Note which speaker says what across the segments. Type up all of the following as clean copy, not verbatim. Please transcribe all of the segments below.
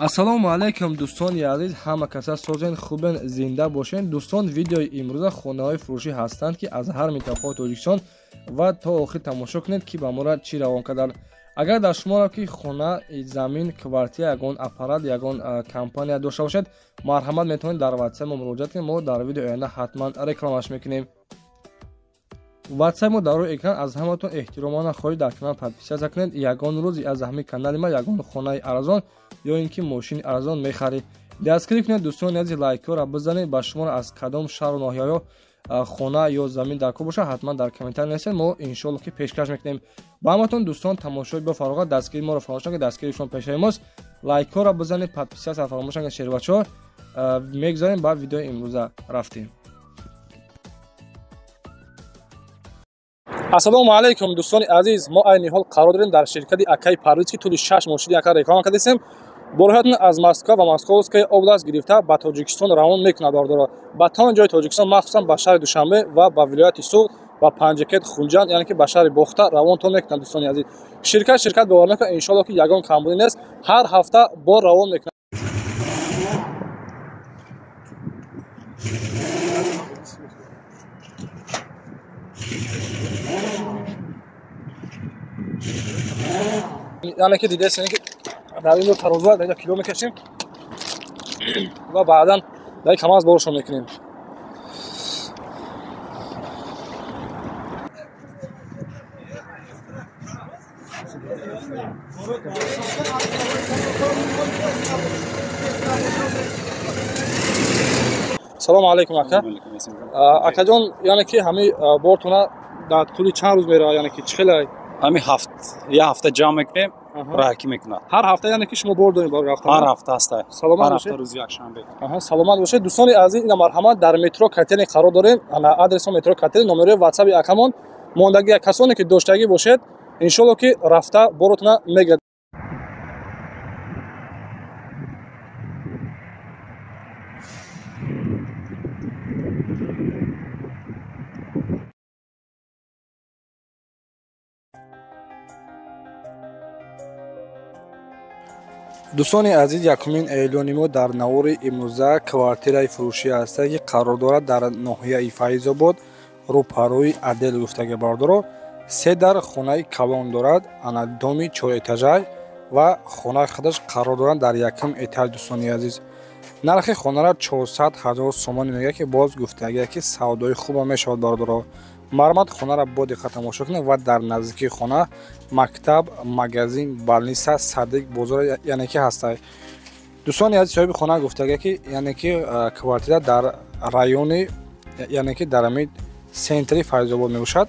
Speaker 1: Ассалому алайкум, дӯстони азиз, ҳама каса созен, хубен, зинда бошен. Дӯстон, видеои имрӯза хонаҳои фурӯшӣ ҳастанд, ки аз ҳар минтақаи Тоҷикистон ва то охир тамошо кунед, ки ба мора чӣ равон карданд. Агар дар шуморо ки хона, замин, квартира, ягон аппарат, ягон компания дошта бошед, марҳамат, метавонед дар WhatsApp мо муроҷиат кунед. Мо дар видеои оянда ҳатман рекламаш мекунем. WhatsApp мо дар рӯи экран. Аз ҳаматон эҳтиромона хоҳиш, дар канал подписаться кунед. Ягон рӯз аз ҳамин канали ма ягон хонаи арзон ё ин ки мошини арзон мехаред. Дастгирӣ кунед, дӯстони азиз, лайкҳоро бизанед. Ба шуморо аз кадом шаҳру ноҳияҳо хона ё замин дар кор бошад, ҳатман дар комментарий нависед, мо иншоалло ки пешкаш мекунем ба ҳаматон. Дӯстон, тамошои бо фароғат, дастгирии моро фаромӯш накунед, дастгирии шумо пешаи мост. Лайкҳоро бизанед, подписаться фаромӯш накунед. Шербачаҳо, мегузарем ба видеои имрӯза, рафтем. Ассалому алайкум, дӯстони азиз, мо айни ҳол қарор дорем дар ширкати акаи Парвиз, ки тӯли 6 моҳ шуди ака реклама кардастем. Борҳоятон аз Москва ва Московская область гирифта ба Тоҷикистон равон мекунад. Бардоро ба тамоми ҷои Тоҷикистон, махсусан ба шаҳри Душанбе ва ба вилояти Суғд, ба Панҷакент, Хунҷанд, яъне ки ба шаҳри Бохта равонтон мекунад. Дӯстони азиз, ширкат бовар мекунад, иншоалло ки ягон камбудӣ нест, ҳар ҳафта бор равон мекунад. Яъне ки дидесен, ки дар ин тарозу дар кило мекашем ва баъдан дар КамАЗ боршон мекунем. Салому алайкум, ака. Акаҷон, яъне ки ҳамаи бортона дар тӯли чанд рӯз меравад, яъне ки чӣ хеле?
Speaker 2: Ҳамин ҳафт, як ҳафта ҷамъ мекунем, раҳакӣ мекунад.
Speaker 1: Ҳар ҳафта, яъне ки шумо бор доред барои рафтан?
Speaker 2: Ҳар ҳафта ҳаста.
Speaker 1: Саломат
Speaker 2: ҳар
Speaker 1: бошед.
Speaker 2: Ҳафта, рӯзи якшанбе.
Speaker 1: Аҳа, саломат бошед. Дӯстони азиз, ина марҳамат, дар метро Котельный қарор дорем. Ана адреси метро Котельный, номерои ватсаби акамон мондагӣ. Касоне ки доштагӣ бошед, иншоалло ки рафта боротона мегирад. Дӯстони азиз, якумин эълони мо дар навори имрӯза квартираи фурӯшӣ ҳаста, ки қарор дорад дар ноҳияи Файзобод, рӯпарӯи отдел гуфтаги. Бардоро, се дар хонаи калон дорад, ана доми чорэтажа ва хонаи худаш қарор дорад дар якум этаж. Дӯстони азиз, нархи хонара 400 ҳазор сомонӣ мегӯяд, ки боз гуфтагия, ки савдои хуба мешавад. Бардоро, марҳамат, хонара бо диққат тамошо кунед ва дар наздикии хона мактаб, магазин, больница, садик, бозор, яъне ки ҳастай. Дӯстони азиз, соҳиби хона гуфтагия, ки яъне ки квартира дар райони, яъне ки дар ҳамин центри Файзобод мебошад.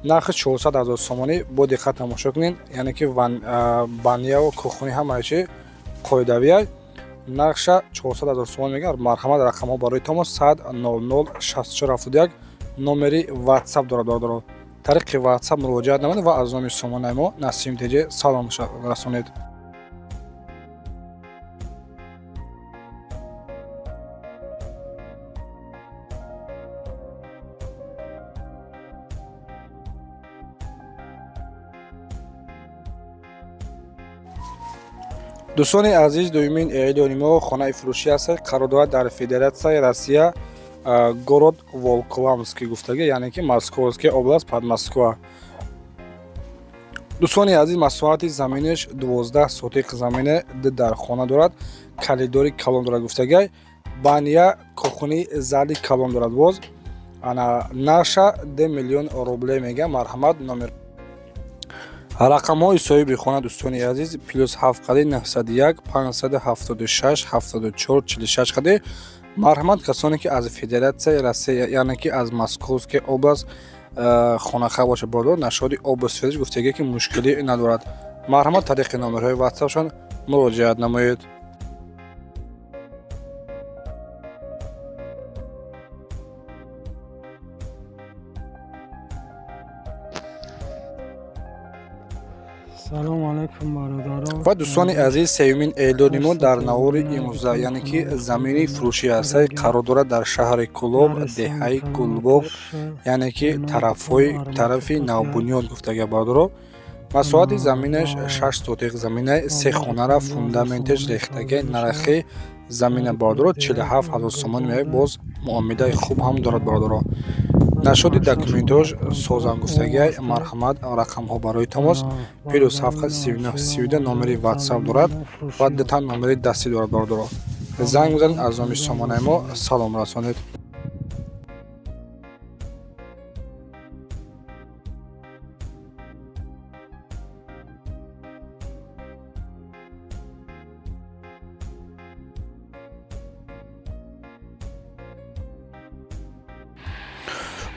Speaker 1: Нархи 400 ҳазор сомонӣ. Бо диққат тамошо кунед, яъне ки баняву кухни ҳамаи чи қоидавия. Нархша 400 ҳазор сомонӣ мегӯяд. Марҳамат, рақамҳо барои тамос: 100 00 64 71 номери WhatsApp дорад. Бародаро, тариқи WhatsApp муроҷиат намоед ва аз номи сомонаи мо Насим ТЖ салом расонед. Дӯстони азиз, дуюмин эълони мо хонаи фурӯшӣ аст, қарор дорад дар Федератсияи Россия, город Волколамский гуфтагӣ, яъне ки Московская область, под Москва. Дӯстони азиз, масоҳати заминаш 12 сотих замине, ду дар хона дорад, коридори калон дорад гуфтагай, баня, кухни, зали калон дорад. Боз ана нарша 2 миллион рубле мега. Марҳамат, номер, рақамҳои соҳиби хона, дӯстони азиз: +7 қади 901 576 74 46 қади. Марҳамат, касоне ки аз Федератсияи Россия, яъне ки аз Московская область хонахар бошад, бордор нашоди область гуфтагӣ, ки мушкилӣ надорад. Марҳамат, тариқи номерҳои ватсапшон муроҷиат намоед.
Speaker 3: Салому алайкум, бародарон.
Speaker 1: Ва дӯстони азиз, сеюмин эълони мо дар навори имрӯза, яъне ки замини фурӯшӣ ҳаста, қарор дорад дар шаҳри Кӯлоб, деҳаи Гулбоғ, яъне ки тарафҳои тарафи Навбунёд гуфтага. Бародаро, Масоҳати заминаш 6 сотиқ замина, се хонара фундаменташ рехтагӣ, нархи замина бародаро 47 ҳазор сомон меояд, боз муомилаи хуб ҳам дорад бародаро. Нашоди документош созам гуфтагиай, марҳамат, рақамҳо барои тамос плюс 739 32 номери WhatsApp дорад ва дута номери дастӣ дорад бародаро. Занг бизанед, аз номи сомонаи мо салом расонед.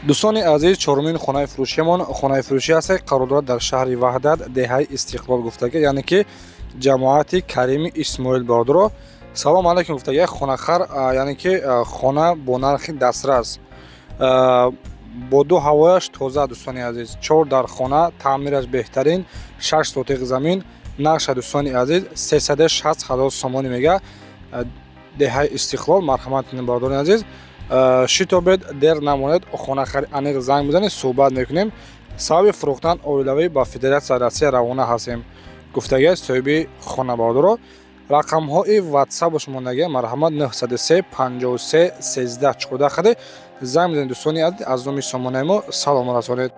Speaker 1: Дӯстони азиз, чорумин хонаи фурӯшиамон хонаи фурӯшӣ аст, қарор дорад дар шаҳри Ваҳдат, деҳаи Истиқлол гуфтага, яъне ки ҷамоати Карими Исмоил бародаро. Салом алайкум гуфтага, хонахар, яъне ки хона бо нархи дастрас, бо ду ҳавояш тоза. Дӯстони азиз, 4 дар хона, таъмираш беҳтарин, 6 сотиқ замин, нархша дӯстони азиз 360 ҳазор сомонӣ мега. Деҳаи Истиқлол, марҳамат кунед бародарони азиз, шитобед, дер намонед, хонахари аниқ занг бизанед, суҳбат мекунем. Сабаби фурӯхтан оилавӣ ба Федератсияи Россия равона ҳастем гуфтагиаст соҳиби хона бародаро. Рақамҳои ватсапаш мондагия, марҳамат, 903 53 13 14 хади занг бизанед. Дӯстони азиз, аз номи сомонаи мо салом расонед.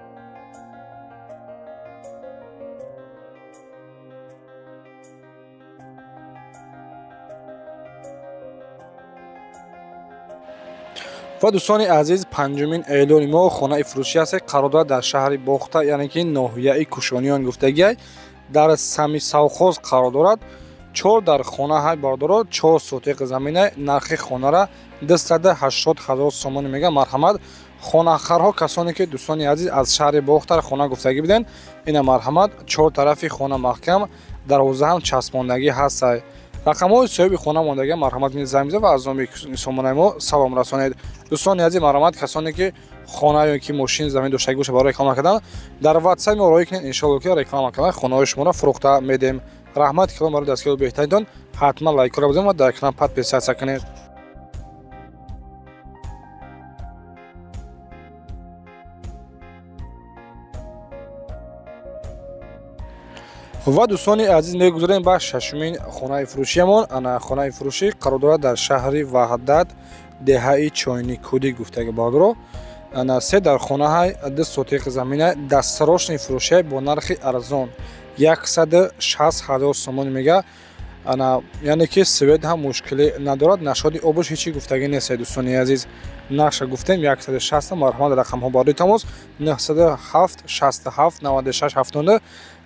Speaker 1: Ва дӯстони азиз, панҷумин эълони мо хонаи фурӯшӣ аст, қарор дорад дар шаҳри Бохта, яъне ки ноҳияи Кушониён гуфтагиай, дар сами Савхоз қарор дорад. 4 дар хона ҳай бародаро, 4 сотиқ замина, нархи хонара 280 ҳазор сомонӣ мега. Марҳамат, хонахарҳо, касоне ки дӯстони азиз аз шаҳри Бохтар хона гуфтагӣ биден, ина марҳамат, 4 тарафи хона маҳкам, дарвоза ҳам часпондагӣ ҳастай. Рақамҳои соҳиби хона мондагия, марҳамат кунед, занг бизанед ва аз номи сомонаи мо салом расонед. Дӯстони азиз, марҳамат, касоне ки хона ё ки мошин замин доштагӣ боша барои реклама кардан, дар WhatsApp мо роҳӣ кунед, иншоалло ки реклама кардан хонаҳои шуморо фурӯхта медиҳем. Раҳмат калом барои дастгирии беҳтаринтон, ҳатман лайкҳоро бизанед ва дар канал подписаться кунед. Ва дӯстони азиз, мегузарем ба шашумин хонаи фурӯшиамон. Ана хонаи фурӯшӣ қарор дорад дар шаҳри Ваҳдат, деҳаи Чойникудӣ гуфтаги бародаро. Ана се дар хонаҳай, 2 сотиқ замина, дастсарошни фурӯшия бо нархи арзон 160 ҳазор сомонӣ мега. Ана яъне ки свет ҳам мушкилӣ надорад, нашоди обуш ҳечи гуфтагӣ нест. Дӯстони азиз, нархша гуфтем 160. Марҳамат, рақамҳо барои тамос 907 67 96 72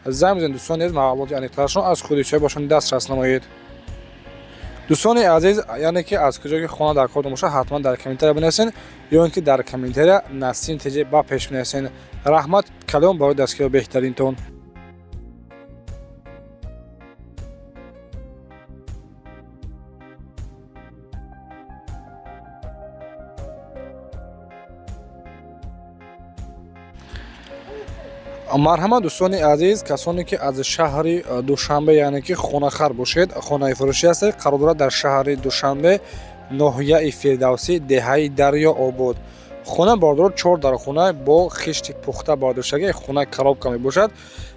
Speaker 1: занг бизанед. Дӯстони азиз, маълумоти аниқтарашон аз худи соҳибашон дастрас намоед. Дӯстони азиз, яъне ки аз куҷо ки хона дар кор бошад, ҳатман дар комментария бинависед ё ин ки дар комментария Насим ТЖ ба пеш бинависед. Раҳмат калом барои дастгирии беҳтаринтон. Марҳамат, дӯстони азиз, касоне ки аз шаҳри Душанбе, яъне ки хонахар бошед, хонаи фурӯшӣ аст, қарор дорад дар шаҳри Душанбе, ноҳияи Фирдавсӣ, деҳаи Дарёобод. Хона бародаро 4 дар хона бо хишти пухта бардоштагӣ, хона коробка мебошад,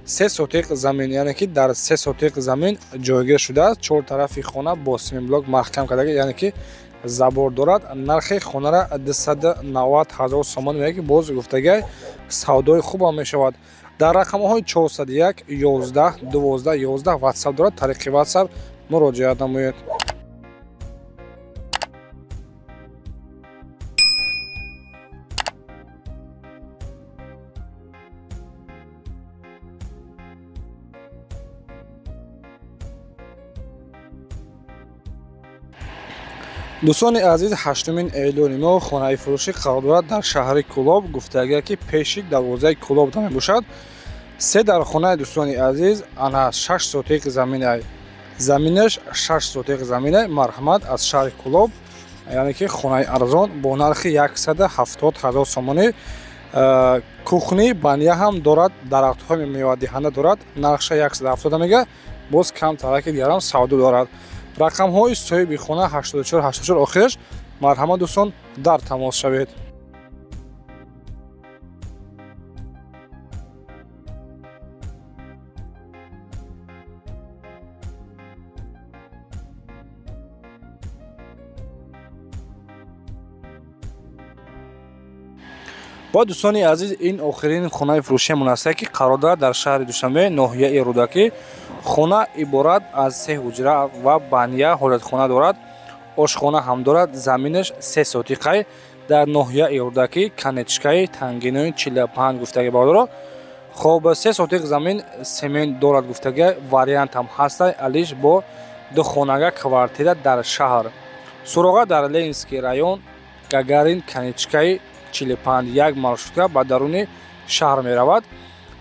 Speaker 1: 3 сотиқ замин, яъне ки дар 3 сотиқ замин ҷойгир шудааст. 4 тарафи хона бо семенблок маҳкам кардагӣ, яъне ки забор дорад. Нархи хонара 290 ҳазор сомонӣ мега, ки боз гуфтагиай савдои хуб ҳам мешавад. Дар рақамҳои 401 11 12 11 WhatsApp дорад, тариқи WhatsApp муроҷиат намоед. Дӯстони азиз, ҳаштумин эълони мо хонаи фурӯшӣ қарор дорад дар шаҳри Кӯлоб, гуфтагия ки пеши дарвозаи Кӯлоб да мебошад. 3 дар хонаи дӯстони азиз, ана 6 сотиқ заминай, заминаш 6 сотиқ заминай. Марҳамат, аз шаҳри Кӯлоб, яъне ки хонаи арзон бо нархи 170 ҳазор сомонӣ. Кухни баня ҳам дорад, дарахтҳои мевадиҳанда дорад, нархша 170 мега, боз камтараки дигарам савдо дорад. Рақамҳои соҳиби хона 84 84 охираш. Марҳамат, дӯстон, дар тамос шавед. Ва, дӯстони азиз, ин охирин хонаи фурӯшиамон аст, ки қарор дорад дар шаҳри Душанбе, ноҳияи Рӯдакӣ. Хона иборат аз се ҳуҷра ва баня, ҳоҷатхона дорад, ошхона ҳам дорад. Заминаш 3 сотиқай, дар ноҳияи Рӯдакӣ, конечкаи Тангинои 45 гуфтаги, бародаро. Хоб, 3 сотиқ замин, семент дорад гуфтага, вариант ҳам ҳаста алиш бо духонага квартира дар шаҳр. Суроға дар Ленинский район, Гагарин, конечкаи 45, як маршрутка ба даруни шаҳр меравад.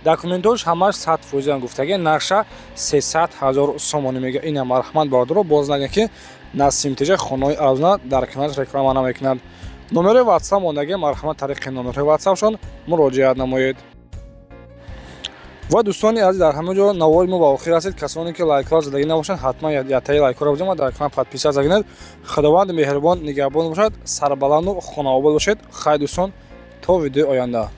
Speaker 1: Документош ҳамаш 100%-ан гуфтаги. Нарша 300 000 сомонӣ мега. Ина, марҳамат, бародаро, боз нагӯ, ки Насимтеҷа хонаҳои арзона дар каналаш реклама намекунад. Номерои Ватсап мондаги, марҳамат, тариқи номерҳои Ватсапшон муроҷиат намоед. Ва, дӯстони азиз, дар ҳамин ҷо навори мо ба охир расид. Касоне ки лайкҳоро задагӣ набошанд, ҳатман яктаи лайкҳоро бизанед ва дар канал подписаться кунед. Худованди меҳрубон нигаҳбон бошад, сарбаланду хонаобод бошед. Хайр, дӯстон, то видеои оянда.